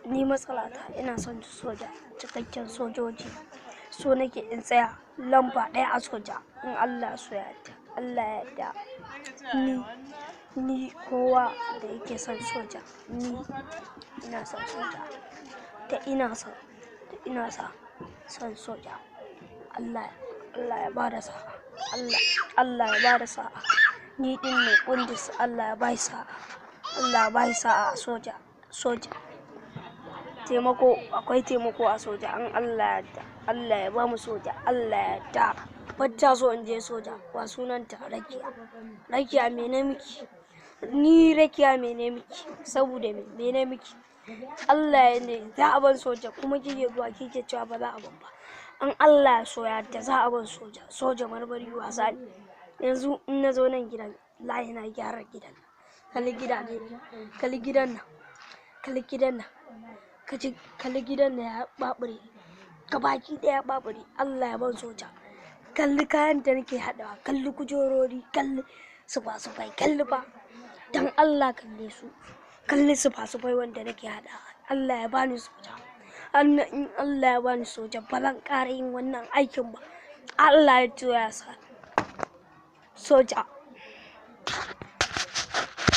Ni matsala ta ina son soja, cikakken sojoji. So nake in tsaya lamba ɗaya a soja in Allah so ya yarda. Allah ya yarda. Ni, ni kowa da yake son soja, ni ina son soja. Da ina son, da ina sa son soja. Allah, Allah ya bada sa'a. Allah, Allah ya bada sa'a. Ni ɗin ne kundis, Allah ya bai sa'a. Allah ya bai sa'a a soja, soja. Taimako, akwai taimako a soja in Allah ya yarda. Allah ya bamu soja, Allah ya yarda. Bata so in je soja, wa sunanta Rakiya. Rakiya mene miki? Ni Rakiya mene miki? Saboda me, mene miki? Allah ya ne za a ban soja kuma kike zuwa kike cewa ba za a ban ba. In Allah ya so ya yarda za a ban soja. Soja marmari wasa ne. Yanzu in na zo nan gidan, layi na gyara gidan. Kalli gidaje, kalli gidan nan, kalli gidan nan. Kaji kalli gidan nan ya ɓaɓure. Gabaki ɗaya ya ɓaɓure. Allah ya ban soja. Kalli kayan da nake haɗawa, kalli kujerori, kalli sufa-sufai, kalli fa. Dan Allah kalle su. Kalli sufa-sufai wanda nake haɗawa. Allah ya bani soja. Allah, in Allah ya bani soja ba zan ƙara yin wannan aikin ba. Allah ya so ya sa soja.